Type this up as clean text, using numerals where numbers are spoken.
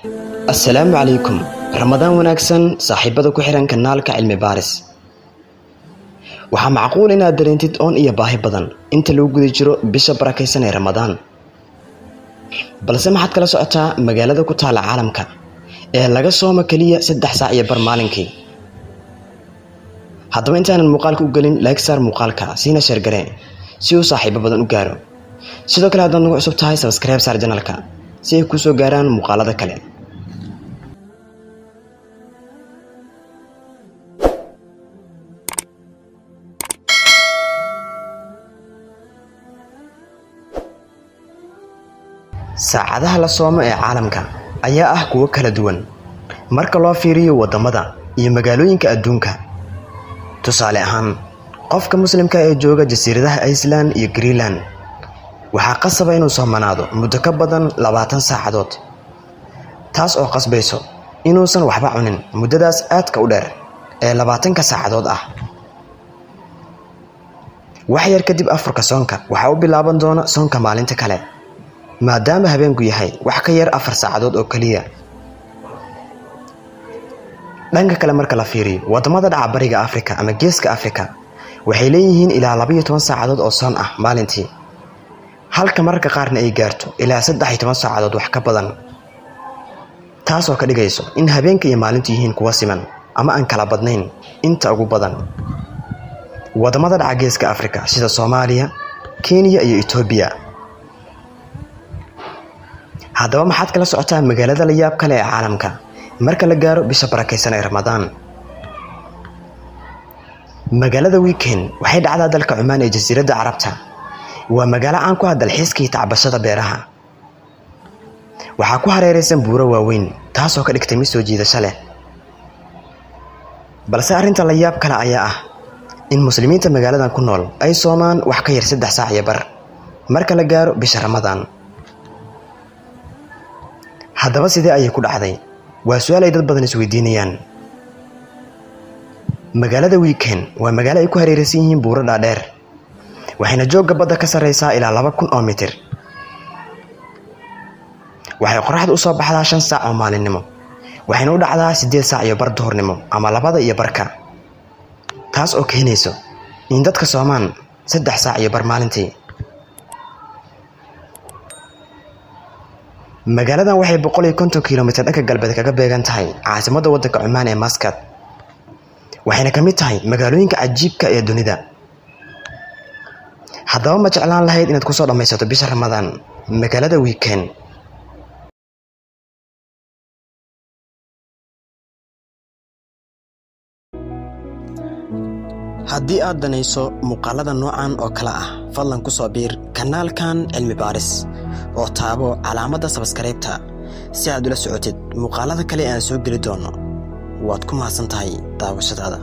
Assalaamu calaykum, Ramadaan wanaagsan saaxiibada ku xiran kanaalka Cilmi Baaris. Waxaa macquul inaad dareentid oon iyo baahi badan inta lagu guda jiro bisha barakaysan ee Ramadaan. Balse maxaad kala socotaa magaalada ku taala caalamka ee laga soomo keliya 3 saac iyo bar maalinkii? Haddaba intaanan muuqaalka u gelin, like saar muuqaalka, siina share garee si uu saaxiibo badan u gaaro. Sidoo kale haddaad nagu cusub tahay, subscribe saar channelka si ay kuu soo gaaraan muuqaalada kale. Saacadaha la soomo ee caalamka ayaa ah kuwo kala duwan marka loo fiiriyo waddamada iyo magaalooyinka adduunka. Tusaale ahaan, qofka muslimka ee jooga jasiiradaha Iceland iyo Greenland waxaa qasaba inuu soomanaado muddo ka badan 20 saacadood, taas oo qasbayso inuusan waxba cunin muddadaas aadka u dheer ee 20ka saacadood ah. Wax yar kadib afurka soonka waxaa u bilaaban doona soonka maalinta kale, maadaama habeenku yahay wax ka yar 4 saacadood oo keliya. Dhanka kale marka la fiiriyo waddamada dhaca bariga Afrika ama geeska Afrika, waxay leeyihiin ilaa 12 saacadood oo soon ah maalintii, halka mararka qaarna ay gaarto ilaa 13 saacadood wax ka badan, taasoo ka dhigayso in habeenka iyo maalintu yihiin kuwa siman ama aan kala badnayn inta ugu badan. Waddamada dhaca geeska Afrika sida Soomaaliya, Kenya iyo Itoobiya. Haddaba maxaad kala socotaa magaalada la yaab kale ee caalamka marka la gaaro bisha barakaysan ee Ramadaan? Magaalada Weekend waxay dhacdaa dalka Cumaan ee jasiiradda Carabta. Waa magaalo caan ku ah dalxiiska iyo tacbashada beeraha. Waxaa ku hareeraysan buuro waaweyn, taasoo ka dhigtay mid soo jiidasho leh. Balse arrinta la yaab kale ayaa ah in muslimiinta magaaladan ku nool ay soomaan wax ka yar 3 saac iyo bar marka la gaaro bisha Ramadaan. Haddaba sidee ayay ku dhacday? Waa su'aal ay dad badan isweydiinayaan. Magaalada Weekend waa magaalo ay ku hareeraysan yihiin buuro dhaadheer, waxayna joogga badda ka sarreysaa ilaa 2000 oo mitir. Waxay qorraxdu u soo baxdaa 5 saac oo maalinimo, waxayna u dhacdaa 8 saac iyo bar duhurnimo ama 2 iyo barka, taas oo keenayso in dadka soomaan 3 saac iyo bar maalintii. Magaaladan waxay 150 kiiloomitir dhanka galbeed kaga beegan tahay caasimadda waddanka Cumaan ee Muscat, waxayna ka mid tahay magaalooyinka cajiibka ee dunida. Haddaba ma jeclaan lahayd inaad kusoo dhammaysato bisha Ramadaan magaalada Weekend? Haddii aad danayso muuqaalada noocan oo kale ah, fadlan ku soo biir kanaalkan Cilmi Baaris oo taabo calaamadda sabskaraybta si aad ula socotid muuqaalada kale ee aan soo geli doono. Waad ku mahadsan tahay daawashadaada.